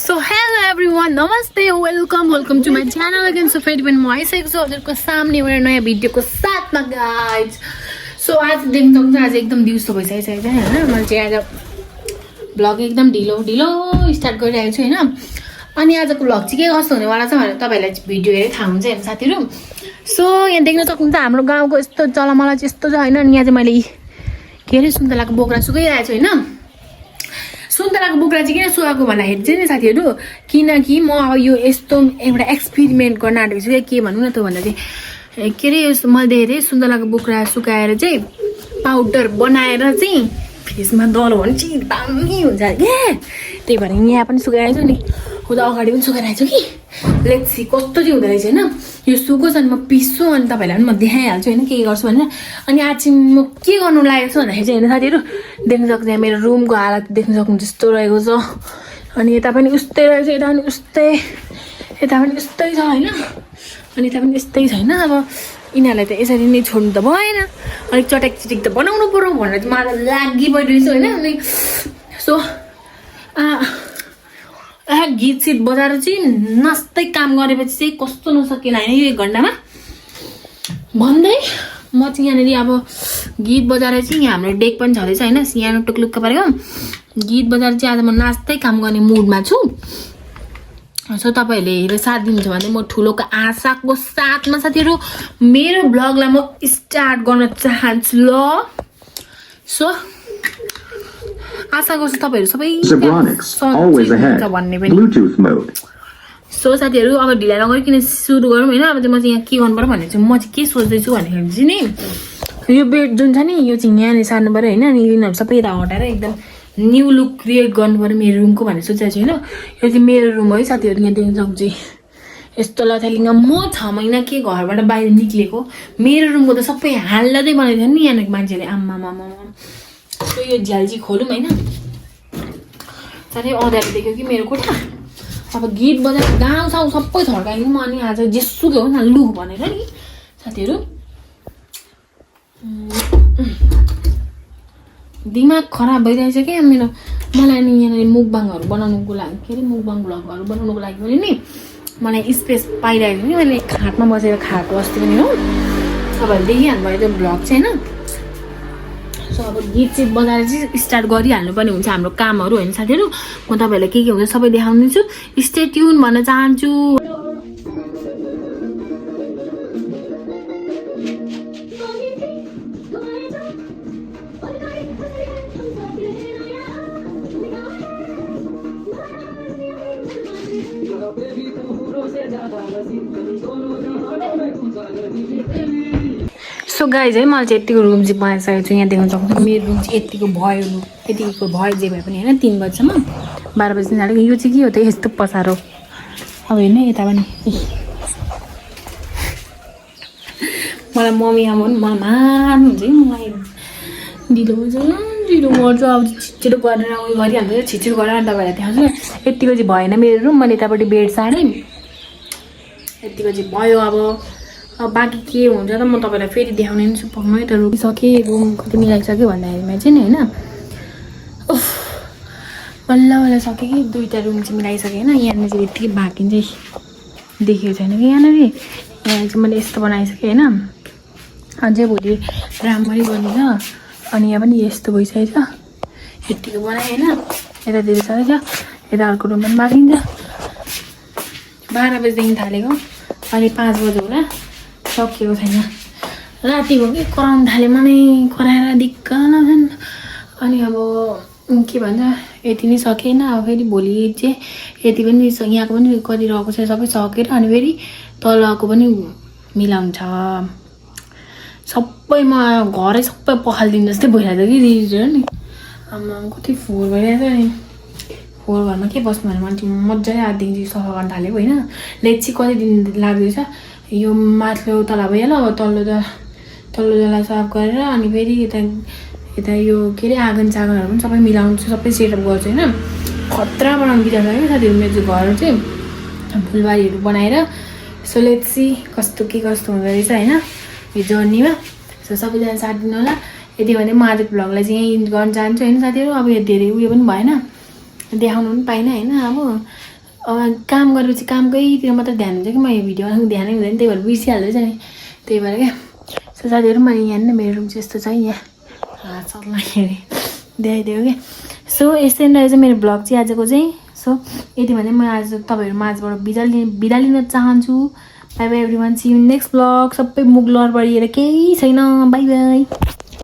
So hello everyone, नमस्ते, welcome to my channel again. So फेरि पनि म आइसकेको छु हजुरको सामने एउटा नयाँ भिडियोको साथमा गाइज। सो आज देख्न सक्नुहुन्छ आज एकदम दिउँसो भइसकेको छ होइन। मैले चाहिँ आज भ्लग एकदम ढिलो स्टार्ट गरिरहेको छु होइन। अनि आजको भ्लग चाहिँ के कस्तो हुनेवाला छ भनेर तपाईँहरूलाई भिडियो हेरेर थाहा हुन्छ होइन साथीहरू। सो यहाँ देख्न सक्नुहुन्छ हाम्रो गाउँको यस्तो चलामला चाहिँ यस्तो छ होइन। अनि यहाँ चाहिँ मैले के अरे सुन्तलाको बोक्रा सुकाइरहेको छु होइन। सुन्तलाको बोक्रा चाहिँ किन सुकाएको भन्दाखेरि चाहिँ नि साथीहरू, किनकि म अब यो यस्तो एउटा एक्सपेरिमेन्ट गर्न आँटेको छु। के भनौँ न त भन्दा चाहिँ के अरे मैले देखेँ सुन्तलाको बोक्रा सुकाएर चाहिँ पाउडर बनाएर चाहिँ फेसमा दल्यो भने चाहिँ दामी हुन्छ क्या। त्यही भएर यहाँ पनि सुकाइरहेको छु नि, खुदा अगाडि पनि सुकाइरहेको छु कि लेट्स सी कस्तो चाहिँ हुँदो रहेछ होइन। यो सुकोस् अनि म पिस्छु अनि तपाईँहरूलाई पनि म देखाइहाल्छु होइन के गर्छु भनेर। अनि आज चाहिँ म के गर्नु लागेको छु भन्दाखेरि चाहिँ होइन साथीहरू, देख्न सक्छ यहाँ मेरो रुमको हालत देख्न सक्नुहुन्छ यस्तो रहेको छ। अनि यता पनि उस्तै रहेछ, यता पनि उस्तै, यता पनि उस्तै छ होइन। अनि यता पनि यस्तै छ होइन। अब यिनीहरूलाई त यसरी नै छोड्नु त भएन, अलिक चटक चिटिक त बनाउनु पऱ्यो भनेर चाहिँ मलाई लागि परिरहेछ होइन। अनि सो गीत सित बजाएर चाहिँ नाच्दै काम गरेपछि चाहिँ कस्तो नसकेन होइन यो 1 घन्टामा भन्दै म चाहिँ यहाँनिर अब गीत बजाएर चाहिँ यहाँ हाम्रो डेक पनि छँदैछ होइन, सानो टुक्लुक्क परेको गीत बजाएर चाहिँ आज म नाच्दै काम गर्ने मुडमा छु। सो तपाईँहरूले हेरेर साथ दिनुहुन्छ भने म ठुलोको आशाको साथमा साथीहरू मेरो ब्लगलाई म स्टार्ट गर्न चाहन्छु ल। सो आशा गर्छु तपाईँहरू सबै भन्ने पनि। सो साथीहरू अब ढिला नगरिकन सुरु गरौँ होइन। अब चाहिँ म चाहिँ यहाँ के गर्नु पर्यो भने चाहिँ म चाहिँ के सोच्दैछु भन्दाखेरि चाहिँ नि यो बेड जुन छ नि यो चाहिँ यहाँनिर सार्नु पऱ्यो होइन। अनि यिनीहरू सबै यता हटाएर एकदम न्यू लुक क्रिएट गर्नु पऱ्यो मेरो रुमको भनेर सोचेको छु होइन। यो चाहिँ मेरो रुम है साथीहरू, यहाँ देख्न सक्छ यस्तो लथालिङ्ग। म 6 महिना के घरबाट बाहिर निक्लेको, मेरो रुमको त सबै हाल्दै बनाइदियो नि यहाँनिर मान्छेले आम्मा। सो यो झ्याल्ची खोलौँ होइन। साह्रै अँध्यारो देख्यो कि मेरो कोठा। अब गीत बजाएर गाउँ साउँ सबै थर्काइदिउँ म। अनि आज जेसुकै हो न लु भनेर नि साथीहरू दिमाग खराब भइरहेछ क्या मेरो। मलाई नि यहाँनिर मुकबाङहरू बनाउनुको लागि के अरे मुकबाङ भ्लगहरू बनाउनुको लागि पनि नि मलाई स्पेस पाइरहेको छु नि। मैले खाटमा बसेर खाएको अस्ति पनि हो, तपाईँहरूले देखिहाल्नु भयो त्यो भ्लग चाहिँ होइन। सो अब गीत चाहिँ बजाएर चाहिँ स्टार्ट गरिहाल्नु पनि हुन्छ हाम्रो कामहरू होइन साथीहरू। म तपाईँहरूलाई के हुन्छ सबै देखाउनेछु, स्टे ट्युन भन्न चाहन्छु। सो गाइज है मैले चाहिँ यतिको रुम चाहिँ बनाइसकेको छु। यहाँ देख्न सक्नुहुन्छ मेरो रुम चाहिँ यतिको भयो जे भए पनि होइन 3 बजीसम्म 12 बजी जाँदा यो चाहिँ के हो त यस्तो पसारो। अब होइन यता पनि मलाई मम्मी आमा पनि मलाई मार्नुहुन्छ कि मलाई ढिलो गर्छु। अब छिटो गरेर उयो गरिहाल्छु, छिटो गरेर तपाईँहरूलाई देखाउँछु। यतिको चाहिँ भएन मेरो रुम, मैले यतापट्टि बेड सारेँ यतिको चाहिँ भयो। अब बाँकी के हुन्छ त म तपाईँलाई फेरि देखाउने पनि छु। पक्कै त रोकिसकेँ रुम कति मिलाइसक्यो भन्दाखेरिमा चाहिँ नि होइन। बल्ल सकेँ कि 2टा रुम चाहिँ मिलाइसकेँ होइन। यहाँनिर चाहिँ यत्तिकै बाँकी चाहिँ देखेको छैन कि यहाँनिर। यहाँ चाहिँ मैले यस्तो बनाइसकेँ होइन। अझै भोलि राम्ररी बनिन्छ। अनि यहाँ पनि यस्तो भइसकेछ यत्तिको बनाएँ होइन। यतातिर छ यता अर्को रुम पनि बाँकी छ। 12 बजीदेखि थालेको अनि 5 बजी होला सकिएको छैन। रातिको के कराउनु थाल्यो मलाई कराएर दिक्क नछन्। अनि अब के भन्छ यति नै सकेन। अब फेरि भोलि चाहिँ यति पनि यहाँको पनि गरिरहेको छ सबै सकेर अनि फेरि तलको पनि मिलाउनु छ। सबैमा घरै सबै पखालिदिनु जस्तै भइरहेको कि रिजर नि। आमा कति फोहोर भइरहेको छ नि। फोहोर घरमा के बस्नु भने मान्छे मजाले आधीदेखि सफा गर्न थालेको होइन। लेट चाहिँ कति दिन लाग्दैछ यो माथिल्लो तला भइहाल्यो। अब तल्लो तला साफ गरेर अनि फेरि यता यो के अरे आँगन चागनहरू पनि सबै मिलाउँछु, सबै सेटअप गर्छु होइन। खतरा बनाउनु बिचार कि साथीहरू मेरो चाहिँ घर चाहिँ फुलबारीहरू बनाएर। सो लेट्स सी कस्तो हुँदो रहेछ होइन यो जर्नीमा। सो सबैजना साथ दिनु होला। यति भने म आजको भ्लगलाई चाहिँ यहीँ गर्न चाहन्छु होइन साथीहरू। अब यो धेरै उयो पनि भएन, देखाउनु पनि पाइनँ होइन। अब काम गरेपछि कामकैतिर मात्र ध्यान हुन्छ कि म यो भिडियोमा ध्यानै हुँदैन, त्यही भएर बिर्सिहाल्दैछ नि, त्यही भएर क्या। सो साथीहरू मैले यहाँ नि मेरो रुम चाहिँ यस्तो छ, यहाँ चल्दाखेरि देखाइदियो क्या। सो यस्तै रहेछ मेरो ब्लग चाहिँ आजको चाहिँ। सो यति भने म आज तपाईँहरू माझबाट बिदा लिन चाहन्छु। Bye bye everyone, see you next blog. सबै मुख लर बढिएर केही छैन, बाई बाई।